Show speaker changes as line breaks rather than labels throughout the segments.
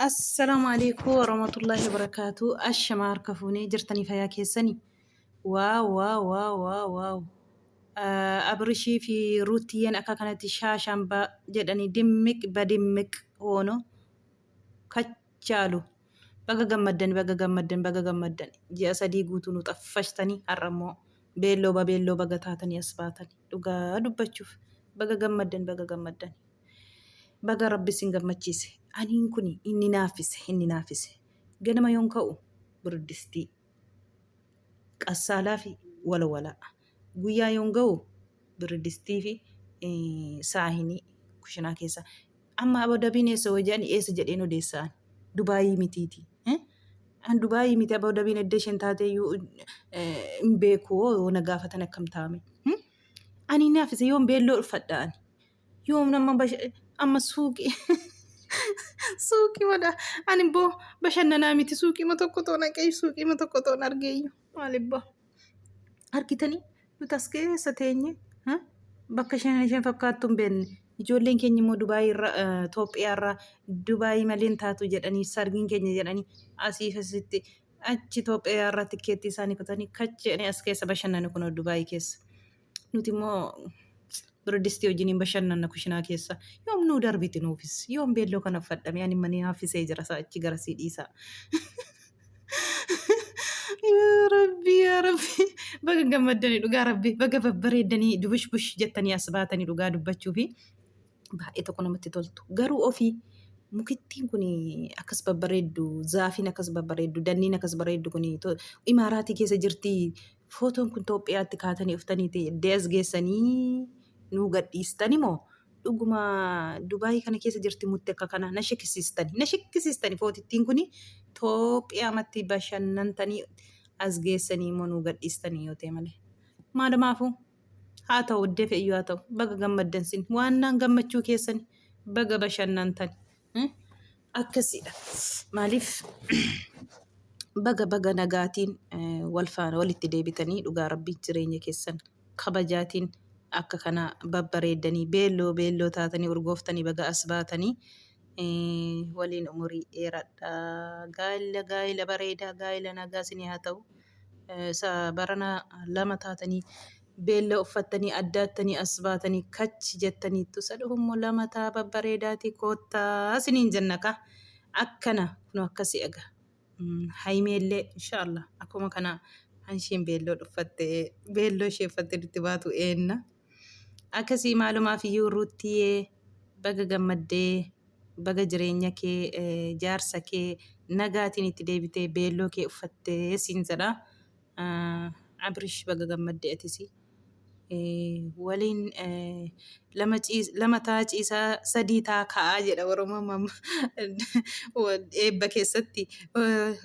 Assalaamu alaikum warahmatullahi wabarakatuh. Ashamaa harka fuunee jirtanii fayyaa keessanii. Waaw waaw waaw waaw waaw. Abrishii fi Ruutiyyeen akka kanatti shaashaan ba jedhanii dimmiq badimmiq hoono kachaalu. Baga gammaddan baga gammaddan baga gammaddan. Ji'a 3 guutuu nu xaffashtanii har'a immoo beelloo babeelloo baga taatanii as baatanii. Dhugaa dubbachuuf baga gammaddan baga gammaddan. Baga rabbi isin gammachiise. Aniin kuni inni naaffise inni naaffise. Ganama yoon ka'u birdistii, qassaalaa fi walawalaa. Guyyaa yoon ga'u birdistii fi saahinii kushinaa keessa. Amma Abu Dhabiin eessa hoo jedhani eessa jedheen odeessa ani. Dubaayii mitiiti. An Dubaayii miti Abu Dhabiin edda isheen taatee iyyuu hin beeku hoo na gaafatan akkam taa'ame. Ani naaffise yoon beelloo uffadha ani. Yoom nama amma suuqii suuqii madha ani boo bashannanaa miti suuqiima tokko toon haqee suuqiima tokko toon argeeyyu maalibbaa argitanii nuti as keessa teenye ha? Bakka isheen isheen fakkaattu hin beekne ijoolleen keenya immoo Dubaayii irra Itoophiyaa irraa Dubaayii malee hin taatu jedhanii sargiin keenya jedhanii asiif asitti achi Itoophiyaa irraa tikkeettii isaanii kutanii kachi jedhanii as keessa bashannanu kunoo Dubaayii keessa. Nuti immoo biradistii wajjin hin bashannanna kushinaa keessa. Yoom nuu darbiti nuufis. Yoom beelloo kana uffadhame ani manii haffisee jira isaa achi garasii dhiisaa. Yaa Rabbi yaa Rabbi baga gammaddanii dhugaa Rabbi baga babbareeddanii dubush bush jettanii as baatanii dhugaa dubbachuu fi baay'ee tokko namatti toltu. Garuu ofii mukittiin kun akkas babbareeddu zaafiin akkas babbareeddu danniin akkas bareeddu kun imaaraatii keessa jirti Footoon kun Toophiyaatti kaatanii dhuftaniiti eddee as geessanii nuu gadhiistani moo dhuguma Dubaayii kana keessa jirti mutti akka kana na shakkisiistani na shakkisiistani footittiin kun Toophiyaamatti bashannantanii as geessanii immoo nuu gadhiistanii yoo ta'e malee maalumaafuu haa ta'u iddee fe'iyyuu haa ta'u baga gammaddan sin waannaan gammachuu keessani baga bashannantani. Akkasiidha. Maaliif baga baga nagaatiin wal faana walitti deebitanii dhugaa rabbii jireenya keessan kabajaatiin akka kana babbareeddanii beelloo beelloo taatanii urgooftanii baga as baatanii waliin umurii dheeradha. Gaa'ila gaa'ila bareedaa gaa'ila nagaa isinii haa ta'u. Isa barana lama taatanii beella uffattanii addaattanii as baatanii kach jettaniittu isa dhufu immoo lama taa babbareedaatii koottaa isiniin jenna ka akkana kun akkasi egaa hayimeellee inshaallah akkuma kana hanshiin beelloo dhuffatte beelloo ishee uffatte nutti baatu eenna akkasii maalumaaf iyyuu ruuttiyee baga gammaddee baga jireenya kee jaarsa kee nagaatiin itti deebitee beelloo kee uffattee siin jedha. Abrish baga gammadde atisi. Waliin lama taa ciisaa sadii taa ka'aa jedha Oromoon mamma eebba keessatti.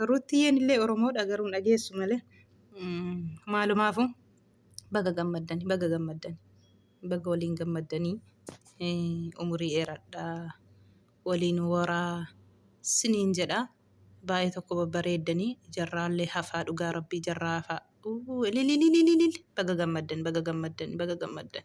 Ruuttiyyeen illee Oromoodha garuu hin dhageessu malee. Maalumaafu baga gammaddani baga gammaddani baga waliin gammaddanii umurii dheeradhaa waliin woraa siniin jedha. Baay'ee tokko babbareeddanii jarraallee hafaa dhugaa rabbii jarraa hafaa. Uu, ilililililil baga gammaddan baga gammaddan baga gammaddan.